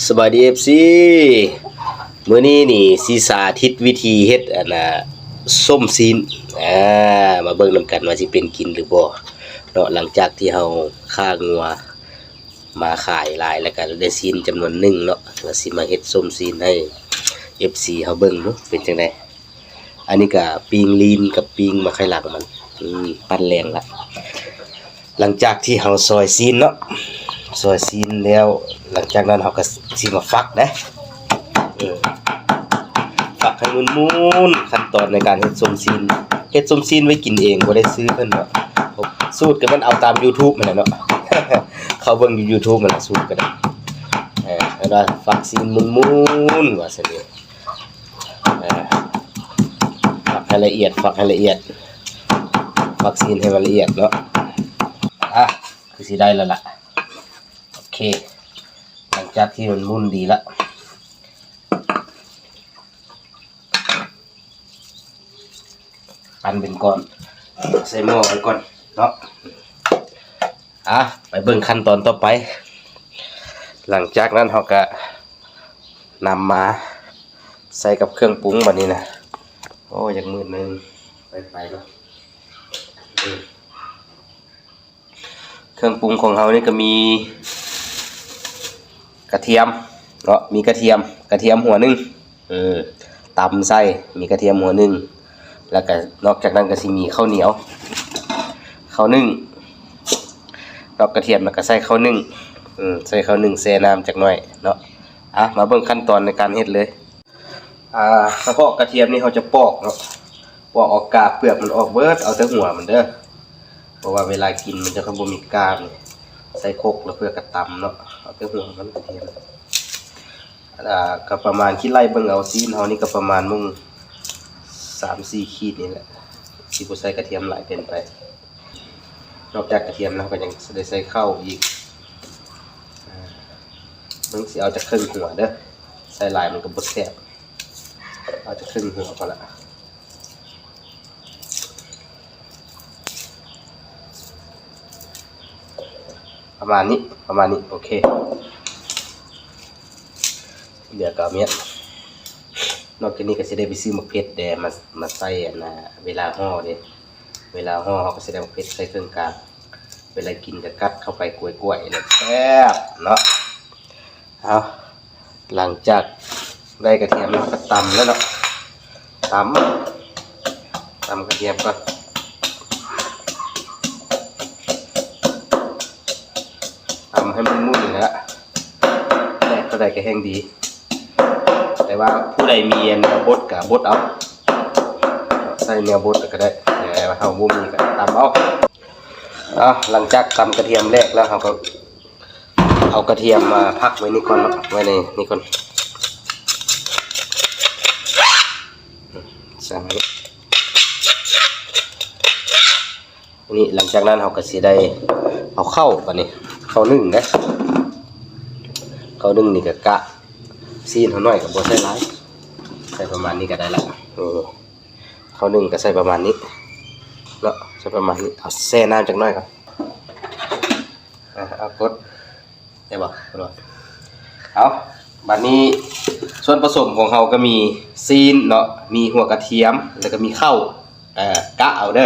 ສະບາຍດີ ເອັຟຊີ ມື້ນີ້ນີ້ຊິສາທິດວິທີເຮັດ ອັນນ່າ ສົ້ມຊີ້ນ ອາ ມາເບິ່ງນຳກັນວ່າຊິເປັນກິນຫຼືບໍ່ເນາະ. ຫຼັງຈາກທີ່ເຮົາຂ້າງົວມາຂາຍຫຼາຍ ແລ້ວກໍໄດ້ຊີ້ນຈຳນວນໜຶ່ງເນາະ ວ່າຊິມາເຮັດສົ້ມຊີ້ນໃຫ້ ເອັຟຊີ ເຮົາເບິ່ງເນາະ ເປັນຈັ່ງໃດ. ອັນນີ້ກະປີ້ງລີນກັບປີ້ງໝາກໄຂ່ຫຼັງມັນ ອືມ ປັ້ນແລ້ງລະ. ຫຼັງຈາກທີ່ເຮົາຊອຍຊີ້ນເນາະ ຊອຍຊີ້ນແລ້ວ ຫຼັງຈາກນັ້ນເຮົາກໍຊິມາຝັກເດ້ ເອີ ຝັກໃຫ້ໝຸ່ນໆ. ຂັ້ນຕອນໃນການເຮັດສົ້ມຊີ້ນ ເຮັດສົ້ມຊີ້ນໄວ້ກິນເອງ ບໍ່ໄດ້ຊື້ເພິ່ນເນາະ ສູດກໍແມ່ນເອົາຕາມຢູທູບຫັ້ນແຫຼະເນາະ ເຂົ້າເບິ່ງຢູ່ຢູທູບຫັ້ນແຫຼະ ສູດກໍໄດ້ ເອີ ເພິ່ນວ່າຝັກຊີ້ນໝຸ່ນໆ ວ່າຊັ້ນເດ. ເອີ ຝັກໃຫ້ລະອຽດ ຝັກໃຫ້ລະອຽດ ຝັກຊີ້ນໃຫ້ມັນລະອຽດເນາະ. ອ່ະ ຄືຊິໄດ້ແລ້ວລະ ໂອເຄ. ຫຼັງຈາກທີ່ມັນໝຸ່ນດີລະ ປັ້ນເປັນກ້ອນ ໃສ່ໝໍ້ໄວ້ກ່ອນເນາະ. ອ່ະ ໄປເບິ່ງຂັ້ນຕອນຕໍ່ໄປ. ຫຼັງຈາກນັ້ນເຮົາກະນຳມາໃສ່ກັບເຄື່ອງປຸງບາດນີ້ນະ. ໂອ້ ຢາກໝື່ນໜຶ່ງ ໄປໆ ເນາະ. ເອີ ເຄື່ອງປຸງຂອງເຮົານີ້ກໍມີກະທຽມເນາະ ມີກະທຽມ ກະທຽມຫົວໜຶ່ງ ເອີ ຕຳໃສ່ ມີກະທຽມຫົວໜຶ່ງ ແລ້ວກະນອກຈາກນັ້ນກໍຊິມີເຂົ້າໜຽວ ເຂົ້າໜຶ້ງ ນອກກະທຽມແລ້ວກໍໃສ່ເຂົ້າໜຶ້ງ ເອີ ໃສ່ເຂົ້າໜຶ້ງແຊ່ນ້ຳຈັກໜ້ອຍເນາະ. ອ່ະ ມາເບິ່ງຂັ້ນຕອນໃນການເຮັດເລີຍ. ອ່າ ສະເພາະກະທຽມນີ້ເຮົາຈະປອກເນາະ ປອກອອກກາບເປືອກມັນອອກເບີດ ເອົາແຕ່ຫົວມັນເດີ ເພາະວ່າເວລາກິນມັນຈະບໍ່ມີກາບນີ້ ໃສ່ຄົກແລ້ວເພື່ອກະຕຳເນາະ ເອົາແຕ່ຫົວມັນກະທຽມ. ອ່າ ກໍປະມານ ຄິດໄລ່ເບິ່ງເອົາ ຊີ້ນເຮົານີ້ກໍປະມານໝຶ່ງ ສາມສີ່ຂີດນີ້ແຫຼະ ຊິບໍ່ໃສ່ກະທຽມຫຼາຍເກີນໄປ. ນອກຈາກກະທຽມແລ້ວ ເຮົາກໍຍັງໄດ້ໃສ່ເຂົ້າອີກ ອ່າ ເບິ່ງຊິເອົາຈັກເຄິ່ງຫົວເດີ ໃສ່ຫຼາຍມັນກໍບໍ່ແຊບ ເອົາຈັກເຄິ່ງຫົວພໍລະ. ປະມານນີ້ ປະມານນີ້ ໂອເຄ ເຫຼືອກໍເອົາມຽດ. ນອກຈາກນີ້ກໍຊິໄດ້ໄປຊື້ໝາກເຜັດແດ່ ມາ ມາໃສ່ ອັນນ່າ ເວລາຫໍ່ເດ້ ເວລາຫໍ່ເຮົາກໍຊິໄດ້ໝາກເຜັດໃສ່ເຄິ່ງກາງ ເວລາກິນກໍກັດເຂົ້າໄປກວຍໆ ແລ້ວແຊບເນາະ. ເອົາ ຫຼັງຈາກໄດ້ກະທຽມແລ້ວກໍຕຳແລ້ວເນາະ ຕຳ ຕຳກະທຽມກ່ອນ ຕຳໃຫ້ມັນໝຸ່ນນີ້ແຫຼະ ແຕກເທົ່າໃດກໍແຮ່ງດີ ແຕ່ວ່າຜູ້ໃດມີອັນແນວບົດກໍບົດເອົາ ໃສ່ແນວບົດກໍໄດ້ ແຕ່ວ່າເຮົາບໍ່ມີກໍຕຳເອົາ. ອ່າ ຫຼັງຈາກຕຳກະທຽມແຫຼກແລ້ວ ເຮົາກໍເອົາກະທຽມມາພັກໄວ້ນີ້ກ່ອນເນາະ ໄວ້ໃນນີ້ກ່ອນ ໃສ່ໄວ້ນີ້. ຫຼັງຈາກນັ້ນເຮົາກໍຊິໄດ້ເອົາເຂົ້າບາດນີ້ ເຂົ້າໜຶ້ງເດ້ ເຂົ້າໜຶ້ງນີ້ກໍກະ ຊີ້ນເຮົາໜ້ອຍກໍບໍ່ໃສ່ຫຼາຍ ໃສ່ປະມານນີ້ກໍໄດ້ລະ ເອີ. ເຂົ້າໜຶ້ງກໍໃສ່ປະມານນີ້ເນາະ ໃສ່ປະມານນີ້ ເອົາແຊ່ນ້ຳຈັກໜ້ອຍກ່ອນ ອ່າ ເອົາກົດ ໄດ້ບໍ່? ເອົາ ບາດນີ້ສ່ວນປະສົມຂອງເຮົາກໍມີຊີ້ນເນາະ ມີຫົວກະທຽມ ແລ້ວກໍມີເຂົ້າ ເອີ ກະເອົາເດີ.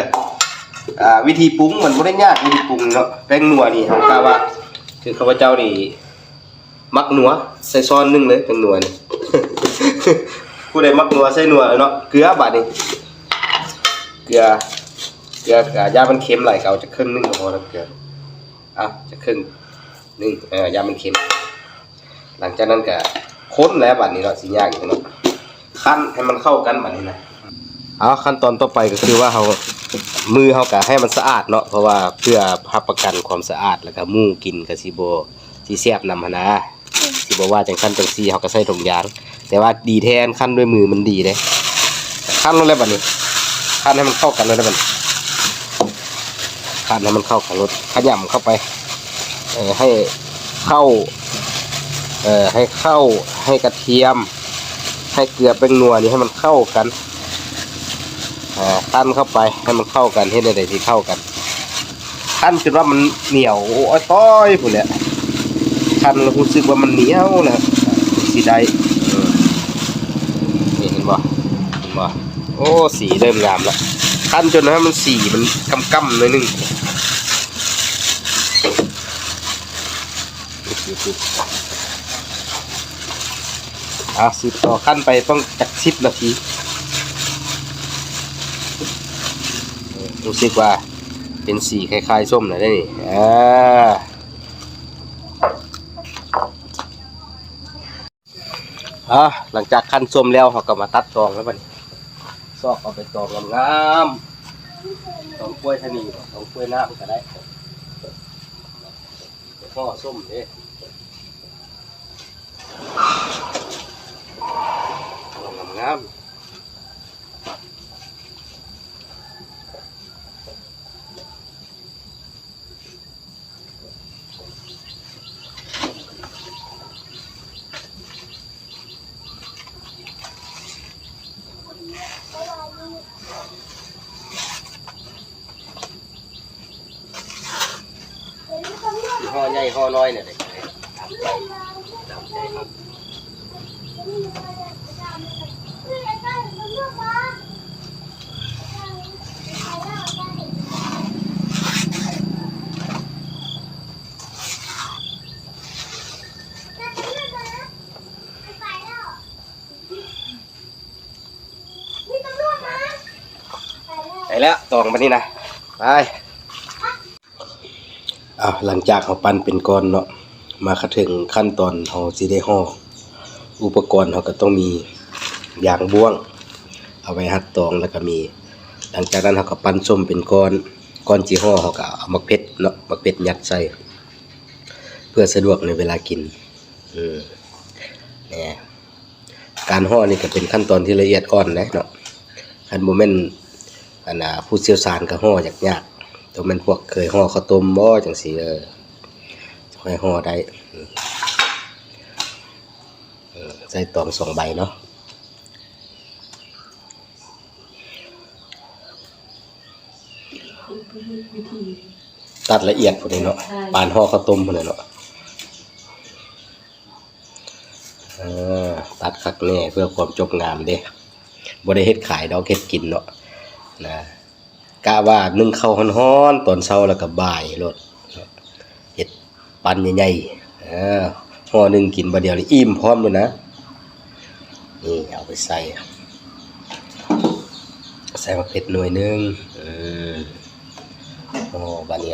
ອ່າ ວິທີປຸງມັນບໍ່ໄດ້ຍາກ ວິທີປຸງເນາະ ແປ້ງນົວນີ້ເຮົາກະວ່າ ຄືຂ້າພະເຈົ້ານີ້ ໝາກນົວໃສ່ຊ້ອນໜຶ່ງເລີຍ ແປ້ງນົວນີ້ ຜູ້ໃດມັກນົວໃສ່ນົວເນາະ. ເກືອບາດນີ້ ເກືອ ເກືອ ກະຢ່າມັນເຄັມຫຼາຍ ກະເອົາຈັກເຄິ່ງໜຶ່ງກໍພໍແລ້ວ ເກືອ ເອົາຈັກເຄິ່ງໜຶ່ງ ເອີ ຢ່າມັນເຄັມ. ຫຼັງຈາກນັ້ນກະຄົນແລ້ວບາດນີ້ເນາະ ຊິຍາກອີກເນາະ. ຄັ້ນໃຫ້ມັນເຂົ້າກັນບາດນີ້ນະ. ເອົາ ຂັ້ນຕອນຕໍ່ໄປກໍຄືວ່າເຮົາ ມືເຮົາກໍໃຫ້ມັນສະອາດເນາະ ເພາະວ່າເພື່ອຮັບປະກັນຄວາມສະອາດ ແລ້ວກໍໝູ່ກິນກໍຊິບໍ່ ຊິແຊບນຳຫັ້ນນະ ຊິບໍ່ວ່າຈັ່ງຊັ້ນຈັ່ງຊີ້ ເຮົາກໍໃສ່ຖົງຢາງ ແຕ່ວ່າດີແທ້ ຄັ້ນດ້ວຍມືມັນດີເດ້. ຄັ້ນໂລດແລ້ວບາດນີ້ ຄັ້ນໃຫ້ມັນເຂົ້າກັນໂລດແລ້ວບາດນີ້ ຄັ້ນໃຫ້ມັນເຂົ້າກັນໂລດ ຂະຫຍຳເຂົ້າໄປ ເອີ ໃຫ້ເຂົ້າ ເອີ ໃຫ້ເຂົ້າ ໃຫ້ກະທຽມ ໃຫ້ເກືອແປ້ງນົວນີ້ໃຫ້ມັນເຂົ້າກັນ ເອີ ຄັ້ນເຂົ້າໄປໃຫ້ມັນເຂົ້າກັນ ເຮັດແນວໃດຊິເຂົ້າກັນ ຄັ້ນຈົນວ່າມັນໜຽວ ໂອ້ຍ ຕອຍພຸ້ນແຫຼະ ຄັນແລ້ວຮູ້ສຶກວ່າມັນໜຽວແລ້ວ ຊິໄດ້ ເອີ ນີ້ເຫັນບໍ່ ເຫັນບໍ່? ໂອ້ ສີເລີ່ມງາມແລ້ວ ຄັນຈົນໃຫ້ມັນ ສີມັນກຳໆໜ້ອຍໜຶ່ງ. ອ່າ ສືບຕໍ່ ຄັນໄປປະມານຈັກສິບນາທີ ເອີ ຮູ້ສຶກວ່າເປັນສີຄ້າຍໆສົ້ມແລ້ວເດ້ນີ້ ອ່າ ອ່າ ຫຼັງຈາກຄັ້ນສົ້ມແລ້ວ ເຮົາກໍມາຕັດຕອງແລ້ວບັດນີ້ ຊອກເອົາໃບຕອງງາມໆ ຕອງກ້ວຍທະນີ ຕອງກ້ວຍນ້ຳກໍໄດ້ ພໍ້ສົ້ມເດ້ ງາມໆ. ຫໍ່ໃຫຍ່ຫໍ່ນ້ອຍນີ້ແຫຼະ ຕາມໃຈ ຕາມໃຈເຮົາ. ໄດ້ແລ້ວ ຕອງບັດນີ້ນະ ໄປ. ເອົາ ຫຼັງຈາກເຮົາປັ້ນເປັນກ້ອນເນາະ ມາເຖິງຂັ້ນຕອນເຮົາຊິໄດ້ຫໍ່ ອຸປະກອນເຮົາກໍຕ້ອງມີຢາງບ້ວງ ເອົາໄວ້ຮັດຕອງ ແລ້ວກໍມີ ຫຼັງຈາກນັ້ນເຮົາກໍປັ້ນສົ້ມເປັນກ້ອນ ກ່ອນຊິຫໍ່ເຮົາກໍເອົາໝາກເຜັດເນາະ ໝາກເຜັດຍັດໃສ່ ເພື່ອສະດວກໃນເວລາກິນ ເອີ ແນ່. ການຫໍ່ນີ້ກໍເປັນຂັ້ນຕອນທີ່ລະອຽດອ່ອນເດ້ເນາະ ຄັນບໍ່ແມ່ນ ອັນນ່າ ຜູ້ຊ່ຽວຊານກໍຫໍ່ຍາກໆ ຕ້ອງແມ່ນພວກເຄີຍຫໍ່ເຂົ້າຕົ້ມບໍ່ ຈັ່ງຊີ້ ເອີ ຈັ່ງຄ່ອຍຫໍ່ໄດ້ ເອີ ໃສ່ຕອງສອງໃບເນາະ. ຕັດລະອຽດພຸ້ນເດເນາະ ປານຫໍ່ເຂົ້າຕົ້ມພຸ້ນແຫຼະເນາະ ເອີ ຕັດຄັກແນ່ເພື່ອຄວາມຈົບງາມເດ້ ບໍ່ໄດ້ເຮັດຂາຍດອກ ເຮັດກິນເນາະ ນະ ກະວ່າໜຶ້ງເຂົ້າຮ້ອນໆ ຕອນເຊົ້າ ແລ້ວກໍບ່າຍໂລດ ເຮັດປັ້ນໃຫຍ່ໆ ເອີ ຫໍ່ໜຶ່ງກິນບາດດຽວນີ້ອີ່ມພ້ອມໂລດນະ. ນີ້ເອົາໄປໃສ່ ໃສ່ໝາກເຜັດໜ່ວຍໜຶ່ງ ເອີ ຫໍ່ບາດນີ້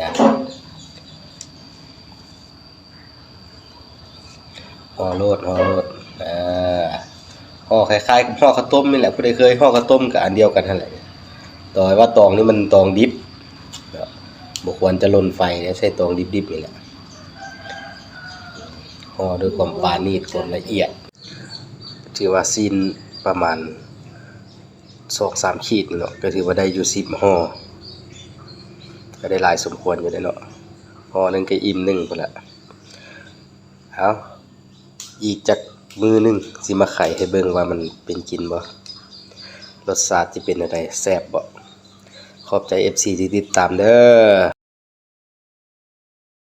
ຫໍ່ໂລດ ຫໍ່ໂລດ ເອີ ຫໍ່ຄ້າຍໆກັບຫໍ່ເຂົ້າຕົ້ມນີ້ແຫຼະ ຜູ້ໃດເຄີຍຫໍ່ເຂົ້າຕົ້ມກໍອັນດຽວກັນຫັ້ນແຫຼະ ແຕ່ວ່າຕອງນີ້ມັນຕອງດິບເນາະ ບໍ່ຄວນຈະລົນໄຟເດ້ ໃຊ້ຕອງດິບໆນີ້ແຫຼະ ຫໍ່ດ້ວຍຄວາມປານີດ ຄວາມລະອຽດ. ຖືວ່າຊີ້ນປະມານສອງສາມຂີດນີ້ເນາະ ກໍຖືວ່າໄດ້ຢູ່ສິບຫໍ່ ກໍໄດ້ຫຼາຍສົມຄວນຢູ່ເດ້ເນາະ ຫໍ່ໜຶ່ງກໍອີ່ມໜຶ່ງພຸ້ນລະ. ເອົາ ອີກຈັກມື້ໜຶ່ງຊິມາໄຂໃຫ້ເບິ່ງວ່າມັນເປັນກິນບໍ່ ລົດຊາດຊິເປັນແນວໃດ ແຊບບໍ່. ຂອບໃຈເອັຟຊີທີ່ຕິດຕາມເດີ້.